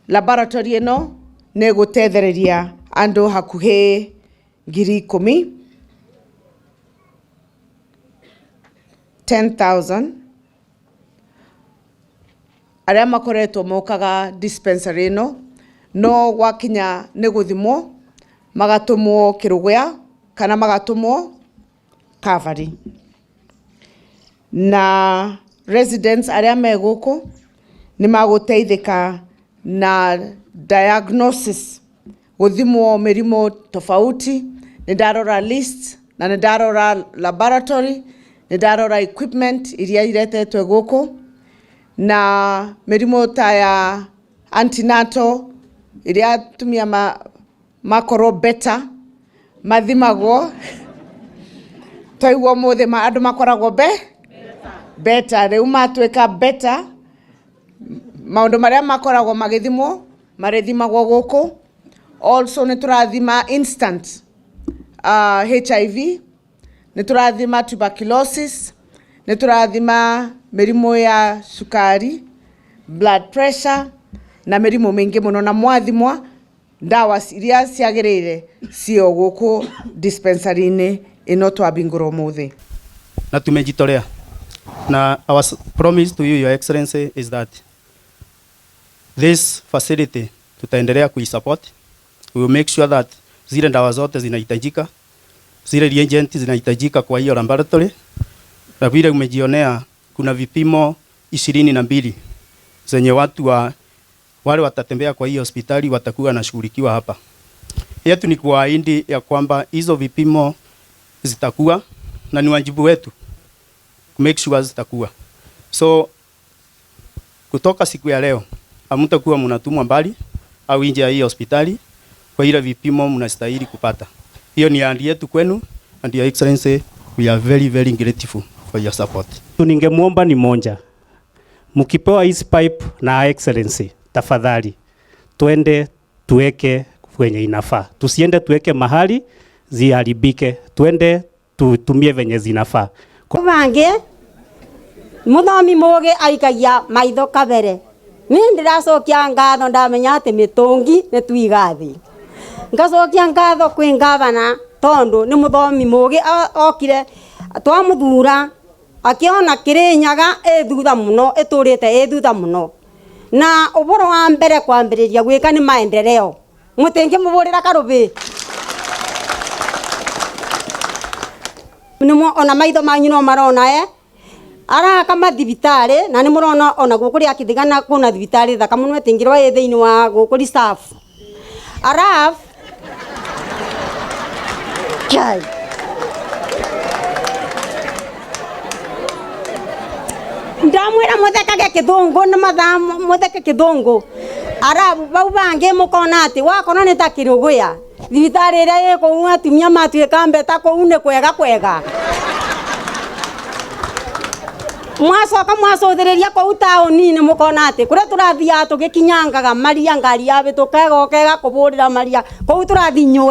Laboratory ĩno nĩ ĩgũtethereria andũ hakuhĩ 10,000, 10,000 arĩa makoretwo mokaga dispensary ĩno, no gwakinya nĩ gũthimwo magatũmwo Kĩrũgũya kana magatũmwo Calvary. Na residents arĩa me gũkũ nĩ magũteithĩka na diagnosis, gũthimwo mĩrimũ tofauti. Nĩ ndarora list na nĩ ndarora laboratory, nĩ ndarora equipment iria iretetwe gũkũ, na mĩrimũ ta ya antenatal iria atumia makorwo better mathimagwo. Twaigua ũmũthĩ andũ makoragwo better, rĩu matuĩka better, maũndũ marĩa makoragwo magĩthimwo marĩthimagwo gũkũ. Also nĩ tũrathima instant HIV, nĩ tũrathima tuberculosis, nĩ tũrathima mĩrimũ ya cukari, blood pressure na mĩrimũ mĩingĩ mũno, na mwathimwa ndawa iria ciagĩrĩire cio gũkũ dispensary-inĩ ĩno twambingũra ũmũthĩ. Na tumejitolea na our promise to you, Your Excellency, is that this facility tutaendelea kuisupport. We will make sure that zile dawa zote zinahitajika, zile reagent zinahitajika kwa hiyo laboratory, na vile umejionea kuna vipimo 22 zenye watu wa wale watatembea kwa hiyo hospitali watakuwa wanashughulikiwa hapa. Yetu ni kuahidi ya kwamba hizo vipimo zitakuwa na ni wajibu wetu make sure zitakuwa. So kutoka siku ya leo hamtakuwa mnatumwa mbali au nje ya hii hospitali kwa ile vipimo mnastahili kupata. Hiyo ni ahadi yetu kwenu, and Your Excellency, we are very very grateful for your support. Ningemwomba ni moja, mkipewa hizi pipe na Excellency, tafadhali twende tuweke kwenye inafaa, tusiende tuweke mahali ziharibike, twende tutumie venye zinafaa. Bangi muthomi mugi aikagia maitho kabere. Ni ndiracokia ngatho, ndamenya ati mitungi ni twiga thi. Ngacokia ngatho kwi ngavana tondu ni muthomi mugi, okire twamuthura akiona Kirinyaga ĩ thutha muno, ĩtũrĩte ĩ thutha muno, na ũboro wa mbere kwambĩrĩria gwĩka nĩ maendeleo. Mũtingĩmũbũrĩra karũbĩ nĩmo ona maitho manyu no marona araka mathibitari, na nĩ mũrona ona gũkũ rĩa Kithigana kuna thibitari thaka mũno ĩtingĩrwo ĩ thĩinĩ wa gũkũ reserve. Araf Kai. Ndamwĩra mũthekage kĩthũngũ nĩ mathaa, mũtheke kĩthũngũ. Arabu bau bangĩ mũkona atĩ wakorwo nĩ ta Kĩrũgũya, thibitarĩ ĩrĩa ĩ kũu atumia matuĩka mbeta kũu nĩ kwega kwega. Mwacoka mwacũthĩrĩria kũu taũni-inĩ mũkona atĩ kũrĩa tũrathiaga tũgĩkinyangaga maria, ngari yabĩtũka ĩgoka ĩgakũbũrĩra maria, kũu tũrathiĩ.